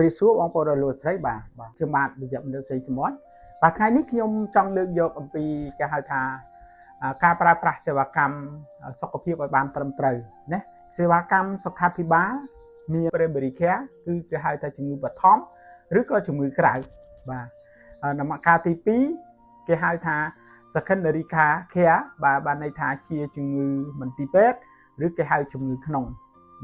រាបសួរបងប្អូនលោកស្រីបាទបាទខ្ញុំបាទវិជ្ជបណ្ឌិតស្រីជំនបាទថ្ងៃនេះខ្ញុំចង់លើកយកអំពីគេហៅថាការប្រើប្រាស់សេវាកម្មសុខភាពឲ្យបានត្រឹមត្រូវណាសេវាកម្មសុខាភិបាលមាន primary care គឺគេហៅថាជំងឺបឋមឬក៏ជំងឺក្រៅបាទដំណាក់កាលទី2គេហៅថា secondary care បាទបានន័យថាជាជំងឺមន្ទីរពេទ្យឬគេហៅជំងឺក្នុង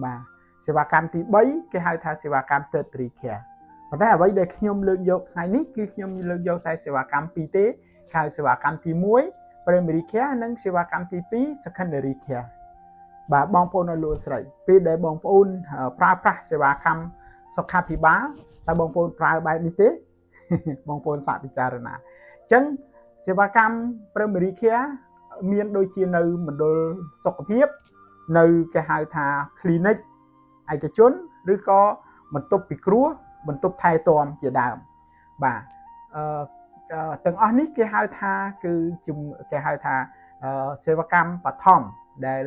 បាទសេវាកម្មទី3គេហៅថាសេវាកម្ម tertiary care ប៉ុន្តែអ្វីដែលខ្ញុំលើកយកថ្ងៃនេះគឺខ្ញុំលើកយកតែសេវាកម្មពីរទេហៅសេវាកម្មទី1 primary care និងសេវាកម្មទី2 secondary care បាទបងប្អូននិងលោកស្រីពេលដែលបងប្អូនប្រើប្រាស់សេវាកម្មសុខាភិបាលតើបងប្អូនប្រើបែបនេះទេបងប្អូនសាកពិចារណាអញ្ចឹងសេវាកម្ម primary care មានដូចជានៅមណ្ឌលសុខភាពនៅគេហៅថា clinic ឯកជនឬក៏បន្ទប់ពិគ្រោះបន្ទប់ថែទាំជាដើមបាទអឺទាំងអស់នេះគេហៅថាគឺគេហៅថាសេវាកម្មបឋមដែល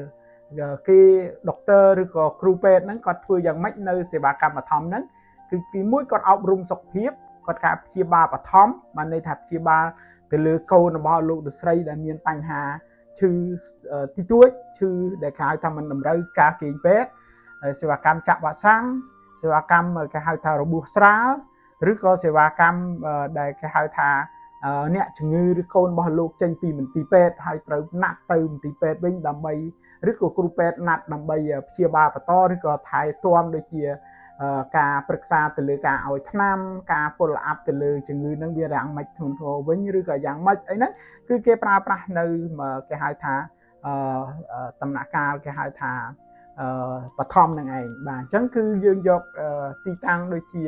គេដុកទ័រឬក៏គ្រូពេទ្យហ្នឹងគាត់ធ្វើយ៉ាងម៉េចនៅសេវាកម្មបឋមហ្នឹងគឺទីមួយគាត់អប់រំសុខភាពគាត់ការព្យាបាលបឋមបានន័យថាព្យាបាលទៅលើកូនរបស់លោកលោកស្រីដែលមានបញ្ហាឈឺទីទួចឈឺដែលគេហៅថាមិនតម្រូវការគេងពេទ្យសេវាកម្មចាក់វ៉ាក់សាំងសេវាកម្មគេហៅថារបួសស្រាលឬក៏សេវាកម្មដែលគេហៅថាអ្នកជំងឺឬកូនរបស់លោកចេញពីមន្ទីរពេទ្យហើយត្រូវណាត់ទៅមន្ទីរពេទ្យវិញដើម្បីឬក៏គ្រូពេទ្យណាត់ដើម្បីព្យាបាលបន្តឬក៏ថែទាំដូចជាការប្រឹក្សាទៅលើការឲ្យថ្នាំការ follow up ទៅលើជំងឺហ្នឹងវាយ៉ាងម៉េចធ្ងន់ធ្ងរវិញឬក៏យ៉ាងម៉េចអីហ្នឹងគឺគេប្រើប្រាស់នៅគេហៅថាដំណាក់កាលគេហៅថាបឋមនឹងឯងបាទអញ្ចឹងគឺយើងយកទីតាំងដូចជា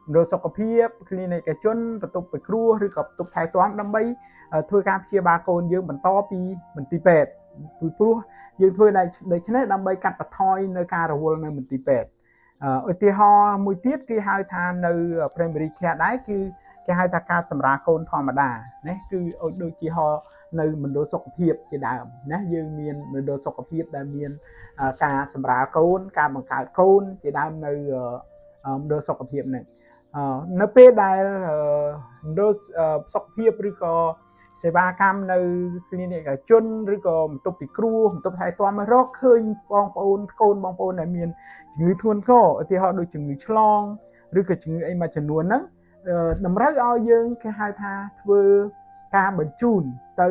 មណ្ឌលសុខភាព clinic ឯកជនបន្ទប់ពិគ្រោះឬក៏បន្ទប់ថែទាំដើម្បីធ្វើការព្យាបាលកូនយើងបន្តពីមន្ទីរពេទ្យពីព្រោះយើងធ្វើដូច្នេះដើម្បីកាត់បន្ថយនៅការរវល់នៅមន្ទីរពេទ្យឧទាហរណ៍មួយទៀតគេហៅថានៅ primary care ដែរគឺគេហៅថាការសម្រាលកូនធម្មតាណាគឺដូចជាហនៅមណ្ឌលសុខភាពជាដើមណាយើងមានមណ្ឌលសុខភាពដែលមានការសម្រាលកូនការបង្កើតកូនជាដើមនៅមណ្ឌលសុខភាពហ្នឹងនៅពេលដែលមណ្ឌលសុខភាពឬក៏សេវាកម្មនៅ clinic ឯកជនឬក៏បន្ទប់ពិគ្រោះបន្ទប់ថែទាំរកឃើញបងប្អូនកូនបងប្អូនដែលមានជំងឺធ្ងន់ធ្ងរឧទាហរណ៍ដូចជំងឺឆ្លងឬក៏ជំងឺអីមួយចំនួនហ្នឹងតម្រូវឲ្យយើងគេហៅថាធ្វើការបញ្ជូនទៅ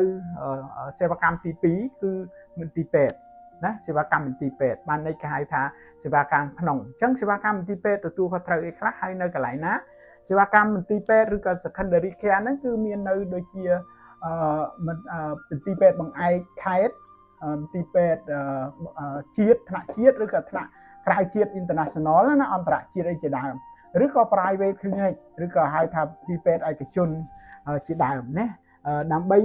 សេវាកម្មទី2គឺមន្ទីរពេទ្យណាសេវាកម្មមន្ទីរពេទ្យបានន័យគេហៅថាសេវាកម្មក្នុងអញ្ចឹងសេវាកម្មមន្ទីរពេទ្យទទួលខុសត្រូវអីខ្លះហើយនៅកន្លែងណាសេវាកម្មមន្ទីរពេទ្យឬក៏ secondary care ហ្នឹងគឺមាននៅដូចជាអឺមន្ទីរពេទ្យបង្អែកខេត្តមន្ទីរពេទ្យជាតិថ្នាក់ជាតិឬក៏ថ្នាក់ក្រៅជាតិ international ណាអន្តរជាតិអីជាដើមឬក៏ private clinic ឬក៏ហៅថាមន្ទីរពេទ្យឯកជនជាដើមណាដើម្បី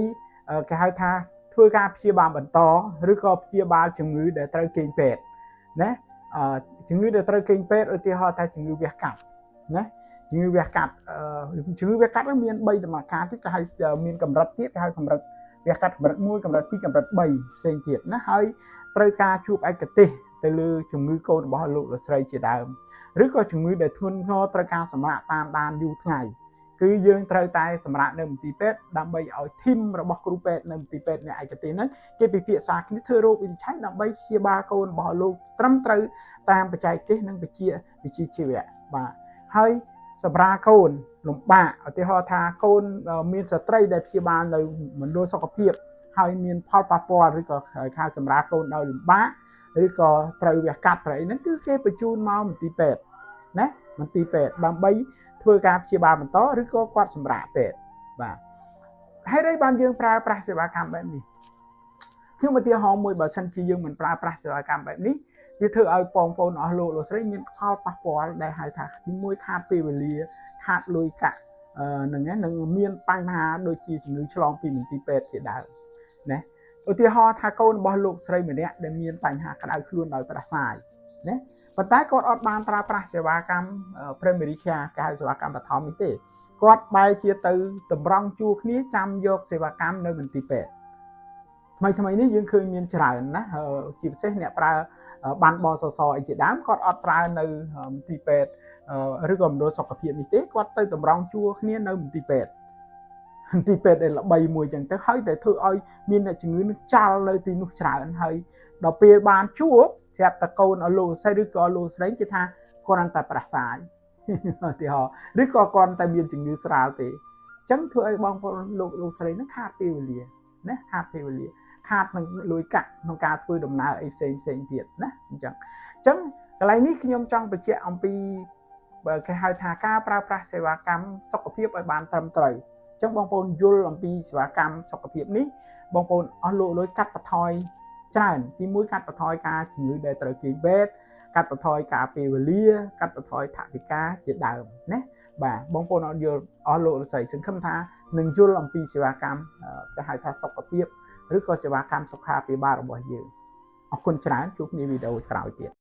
គេហៅថាធ្វើការព្យាបាលបន្តឬក៏ព្យាបាលជំងឺដែលត្រូវគេងពេទ្យណាជំងឺដែលត្រូវគេងពេទ្យឧទាហរណ៍ថាជំងឺវះកាត់ណាជំងឺវះកាត់ជំងឺវះកាត់មាន3ដំណាក់កាលទៀតគេហៅមានកម្រិតទៀតគេហៅកម្រិតវះកាត់កម្រិត1កម្រិត2កម្រិត3ផ្សេងទៀតណាហើយត្រូវការជួបឯកទេសទៅលើជំងឺកូនរបស់លោកលោកស្រីជាដើមឬក៏ជំងឺដែលធ្ងន់ធ្ងរត្រូវការសម្រាកតាមដានយូរថ្ងៃគឺយើងត្រូវតែសម្រាកនៅមន្ទីរពេទ្យដើម្បីឲ្យ team របស់គ្រូពេទ្យនៅមន្ទីរពេទ្យអ្នកឯកទេសហ្នឹងគេពិភាក្សាគ្នាធ្វើរោគវិនិច្ឆ័យដើម្បីព្យាបាលកូនរបស់លោកត្រឹមត្រូវតាមបច្ចេកទេសនិងវិជ្ជាវិជ្ជាជីវៈបាទហើយសម្រាលកូនលំបាកឧទាហរណ៍ថាកូនមានស្ត្រីដែលព្យាបាលនៅមណ្ឌលសុខភាពហើយមានផលប៉ះពាល់ឬក៏ខាសម្រាលកូនដោយលំបាកឬក៏ត្រូវវះកាត់ត្រូវអីហ្នឹងគឺគេបញ្ជូនមកមន្ទីរពេទ្យណាមន្ទីរពេទ្យដើម្បីធ្វើការព្យាបាលបន្តឬក៏គាត់សម្រាកពេទ្យបាទហេតុអីបានយើងប្រើប្រាស់សេវាកម្មបែបនេះខ្ញុំឧទាហរណ៍មួយបើសិនជាយើងមិនប្រើប្រាស់សេវាកម្មបែបនេះវាធ្វើឲ្យបងប្អូនអស់លោកលោកស្រីមានផលប៉ះពាល់ដែលហៅថាទីមួយខាតពេលវេលាខាតលុយកាក់នឹងនឹងមានបញ្ហាដូចជាជំងឺឆ្លងពីមន្ទីរពេទ្យជាដើមណាឧទាហរណ៍ថាកូនរបស់លោកស្រីម្នាក់ដែលមានបញ្ហាក្តៅខ្លួនដោយផ្ដាសាយណាប៉ុន្តែគាត់អត់បានប្រើប្រាស់សេវាកម្ម primary care គេហៅសេវាកម្មបឋមនេះទេគាត់បែរជាទៅតម្រង់ជួរគ្នាចាំយកសេវាកម្មនៅមន្ទីរពេទ្យថ្មីថ្មីនេះយើងឃើញមានច្រើនណាជាពិសេសអ្នកប្រើបានបសសអីជាដើមគាត់អត់ប្រើនៅមន្ទីរពេទ្យ ឬក៏មណ្ឌលសុខភាពនេះទេគាត់ទៅតម្រង់ជួរគ្នានៅមន្ទីរពេទ្យមន្ទីរពេទ្យដែលល្បីមួយចឹងទៅហើយតែធ្វើឲ្យមានអ្នកជំងឺនឹងចាល់នៅទីនោះច្រើនហើយដល់ពេលបានជួបស្រាប់តែកូនឲ្យលោកស្រីឬក៏លោកស្រីគេថាគ្រាន់តែប្រសាយឧទាហរណ៍ឬក៏គ្រាន់តែមានជំងឺស្រាលទេអញ្ចឹងធ្វើឲ្យបងប្អូនលោកលោកស្រីនឹងខាតពេលវេលាណាខាតពេលវេលាខាតនឹងលុយកាក់ក្នុងការធ្វើដំណើរអីផ្សេងផ្សេងទៀតណាអញ្ចឹងអញ្ចឹងកន្លែងនេះខ្ញុំចង់បញ្ជាក់អំពីបើគេហៅថាការប្រើប្រាស់សេវាកម្មសុខភាពឲ្យបានត្រឹមត្រូវអញ្ចឹងបងប្អូនយល់អំពីសេវាកម្មសុខភាពនេះបងប្អូនអស់លោកលុយកាត់បន្ថយច្រើនទីមួយកាត់បន្ថយការជំងឺដែលត្រូវគេពេទ្យកាត់បន្ថយការពេលវេលាកាត់បន្ថយថវិកាជាដើមណាបាទបងប្អូនអត់យល់អស់លោកស្រីសង្ឃឹមថានឹងយល់អំពីសេវាកម្មគេហៅថាសុខភាពឬក៏សេវាកម្មសុខាភិបាលរបស់យើងអរគុណច្រើនជួបគ្នាវីដេអូក្រោយទៀត។